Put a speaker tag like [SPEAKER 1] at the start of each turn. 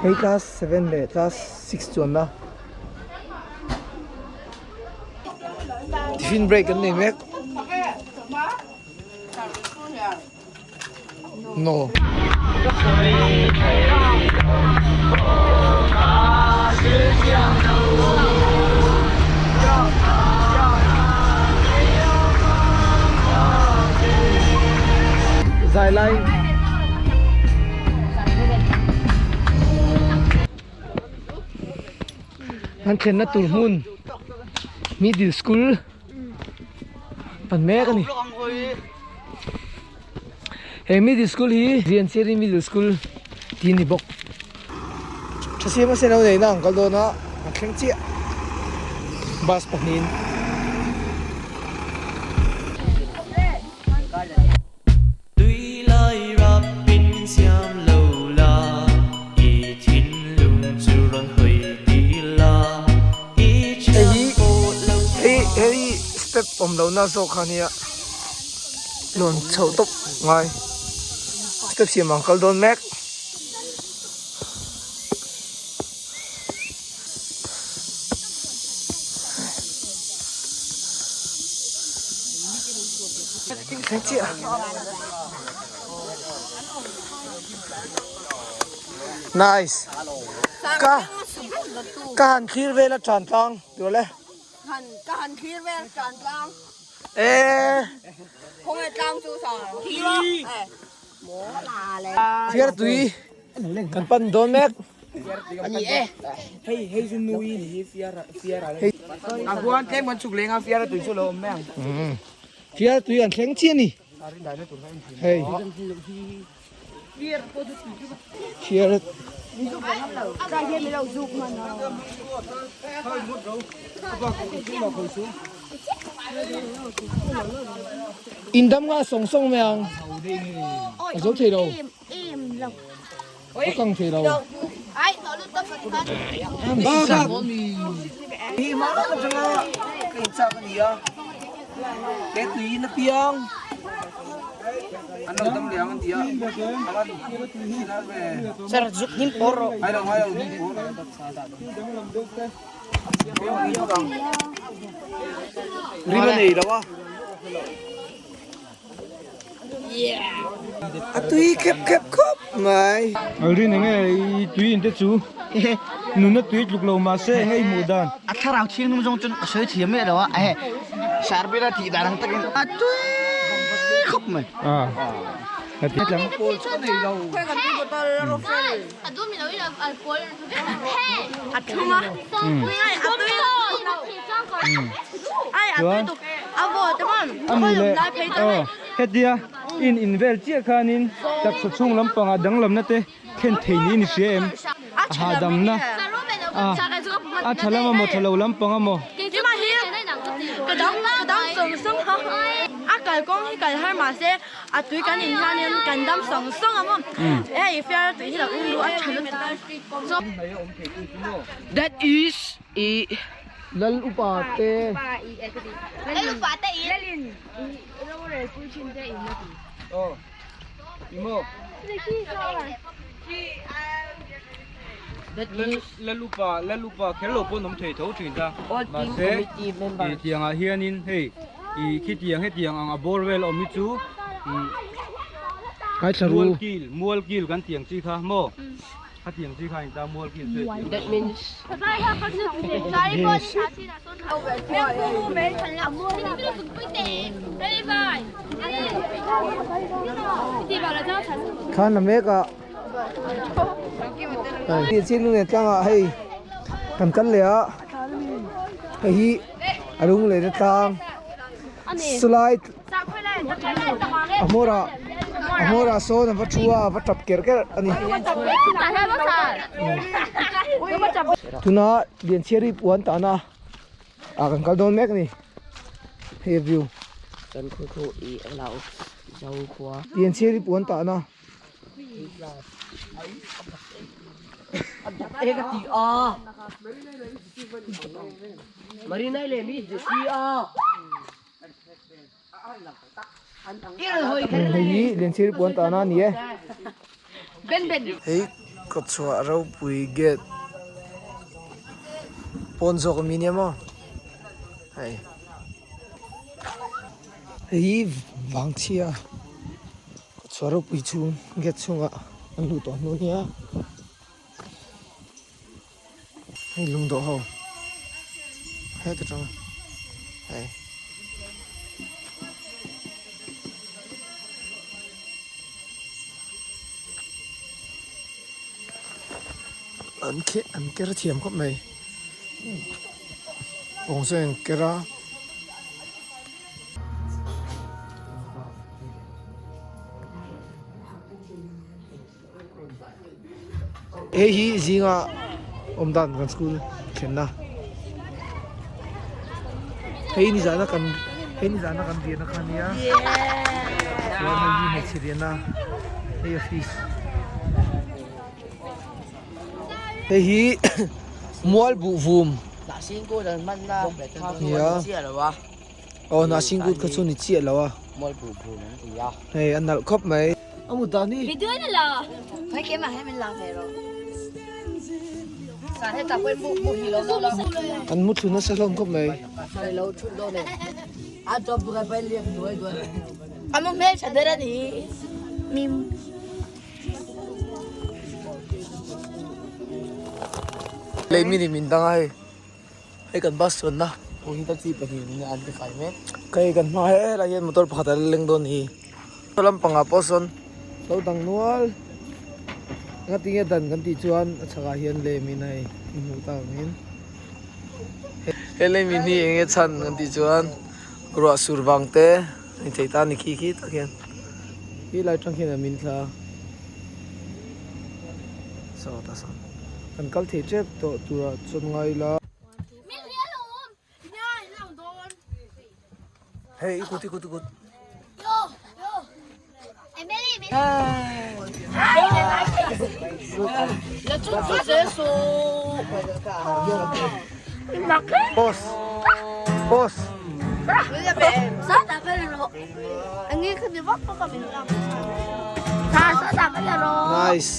[SPEAKER 1] Hei class 7 leh class 6 chuanna tiffin break an nei mek. No. Zai lai. An thlenna tur hmun middle school pan mek a ni. He middle school hi Liancheri middle school tih a ni bawk. Thasiam a sen lo neihna ang kal dawn a a thleng chiah bus pahnihin. Hei hi hei hei step awm lohna zawk kha nia lawn chhoh tawp ngai step siam ang kal dawn mek. Thleng chiah nice ka ka han thlir vel a tan tlang tur le
[SPEAKER 2] ka han thlir vel tan tlang
[SPEAKER 1] e
[SPEAKER 2] khawnge tlang chu sa
[SPEAKER 1] Fiar tui kan pan dawn mek.
[SPEAKER 3] Ani e. Hei hei chu nui ni hi fiar fiar a. A huan tlem kan chuk leng a fiar tui chu lo awm mai ang.
[SPEAKER 1] Fiar tui an thleng chiah a ni. Hei. Fiar In dam nga sawng sawng mai ang a zo thei lo a kang thei lo. Hi hma atanga ka inchak a ni a he tui in a piang.
[SPEAKER 3] An lo dam leh ang an ti a Sir zuk hnim pawr rawh. Ngai lo ngai lo hnim pawr.
[SPEAKER 1] Rim a nei lo a. A tui khep khep khawp mai.
[SPEAKER 4] Rin enge i tui in te chu nuna tui tluk lo mahse enge i hmuh dan.
[SPEAKER 3] A thlarau thianghlim zawng chuan a sawi thiam miah lo a, ehe Sarbela tih dan ang takin a tui khawp mai.
[SPEAKER 1] Pawl chu a nei lo.
[SPEAKER 4] Chuan a nu leh aw hetia in in vel chiah khanin taksa chhung lampangah danglamna te thlen thei niin i hria em? A hahdamna a a tha lam amaw tha lo lampang amaw?
[SPEAKER 2] A tui kan in hianin kan dam sawng sawng a maw? Hei fiara tui hi lo in luh a tha lutuk.
[SPEAKER 3] That is i
[SPEAKER 1] Lal upa te.
[SPEAKER 2] Lal upa te in.
[SPEAKER 5] Lalin rorel pui thin te in a ti.
[SPEAKER 4] Aw i maw? Lal upa lal upa kher lo pawn awm thei tho thin ta. Mahse i tiangah hianin hei. I khitiang hetiang ang a bawr vel awm hi chu mual kil mual kil kan tiang chi kha maw khatiang chi kha a ni ta mual kil chu hetiang
[SPEAKER 3] That means
[SPEAKER 1] Khan la mek a hei chin lung nen tlangah hei kan kal leh a hei hi. A lung leh na tlang chulai a hmawrah a hmawrah sawn a va thu a a va tap kerh kerh a ni tuna Lianchhiari puan tahna ah kan kal dawn mek a ni hei a view Lianchhiari puan tahna. Hei hi Lianchhiari puan tahna a ni e. Hei. Kawtchhuah ropui gate pawn zawk ami nia maw hei hei hi vangchhia kawtchhuah ropui chhung gate chhungah an luh tawh hnu ania hei lungdawh ho heta tang hei. An kheh an ker thiam khawp mai pawng sawn an ker a. Hei hi zinga awm dan kan school thlenna hei nizana kan hei nizana kan riahna kha ania chuan hei hi hmeichhe riahna hei office hei hi mual buh vum nia aw hnahsin kut kha chu ni chiah lo a hei a nalh khawp mai. A mut dan hi.
[SPEAKER 2] Video na la. Phai ke mah he min la ve ro. Sa he ta poi mu mu hi lo lo la.
[SPEAKER 1] An mu thlu nasa hlawm khawp mai.
[SPEAKER 3] Lo thut do ne. A job bu kai pai liak duai duai.
[SPEAKER 2] A mu hmel tha ber a ni. Mim.
[SPEAKER 1] Lei mi ni min dang a hei. Hei kan bus chuanna.
[SPEAKER 3] Aw hi taxi pahnih in an ti fai mek.
[SPEAKER 1] Hei kan hma helai hian motor pakhat a la leng dawn hi. Saw lampangah pawh sawn lo dang nual. Engatinge dan kan tih chuan a chhakah hian lem in hei in hmuh tak angin. He lem in hi enge chhan kan tih chuan ruah sur vang te a ni thei ta a ni khi khi tak hian. Khi lai tang hian a min thla a. Saw ta sawn. Kan kal thei tep tawh turah chuan ngai ila. Hei i kut i kut i kut. Boss. Boss. Nice.